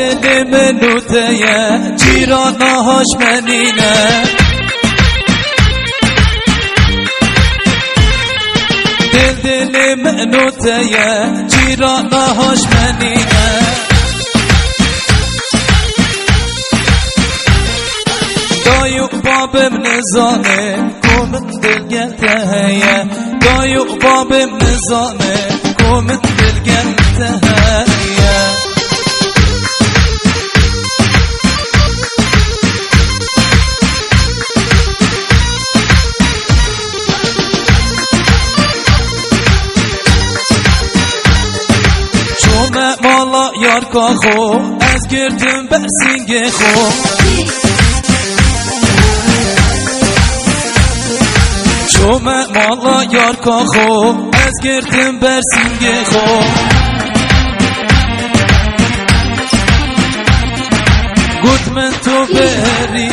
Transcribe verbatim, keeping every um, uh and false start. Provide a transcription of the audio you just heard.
Dilê min û te ye, cîrana haş me nîne. Dil dilê min û te ye, cîrana haş me nîne. Dayû babim nizane, ku min dil gel te heye. Dayû babim nizane, ku min dil gel te heye. Çûme mala yarka xwe, ez girtim ber singê xwe. Çûme mala yarka xwe, ez girtim ber singê xwe. Got min tu berî